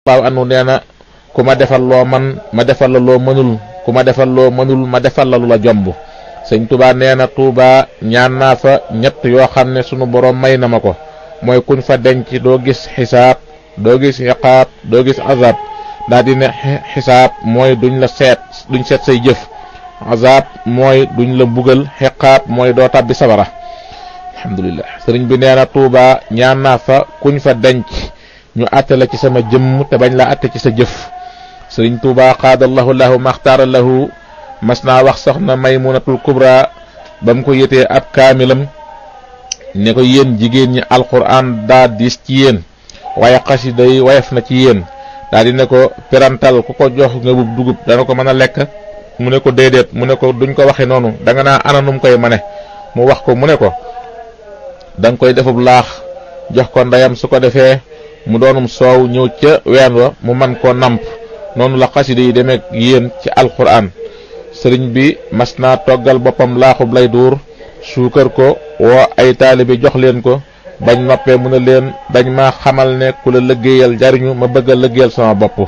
waaw anu nee na ku ma defal loo man ma defal la loo mënul ku ma defal loo mënul ma defal la lu la jomb sëñ Tuubaa nee na Tuubaa ñaan naa fa ñett yoo xam ne sunu boroom may na ma ko mooy kuñ fa denc doo gis xisaab doo gis iqaab doo gis azab daa di ne xisaab mooy duñ seet say jëf, azab mooy duñ la mbugal, iqaab mooy doo tàbbi sabara. alhamdulillah sëriñ bi nee na Tuubaa ñaan naa fa kuñ fa denc ñu àtte la ci sama jëmm te bañ la àtte ci sa jëf. sëriñ Tuubaa qaadallahu lahu maxtaara lahu mas naa wax soxna Maymunatul Kubra ba mu ko yëtee ab kaamilam ne ko yéen jigéen ñi alquran daa diis ci yéen waaye xasida yi wayef na ci yéen. daa di ne ko perantal ku ko jox nga bub dugub dana ko mën a lekk mu ne ko déedéet mu ne ko duñ ko waxe noonu danga naa ana num koy mane mu wax ko mu ne ko danga koy defub laax jox ko ndeyam su ko defee mu doonum soow ñëw ca ween wa mu man koo namp noonu la xasida yi demee yéen ci alquran. sëriñ bi mas naa toggal boppam laaxub lay duur suukar ko woo ay taalibe jox leen ko bañ noppee mu ne leen dañ ma xamal ne ku la liggéeyal jariñu ma bëgg a liggéeyal sama bopp.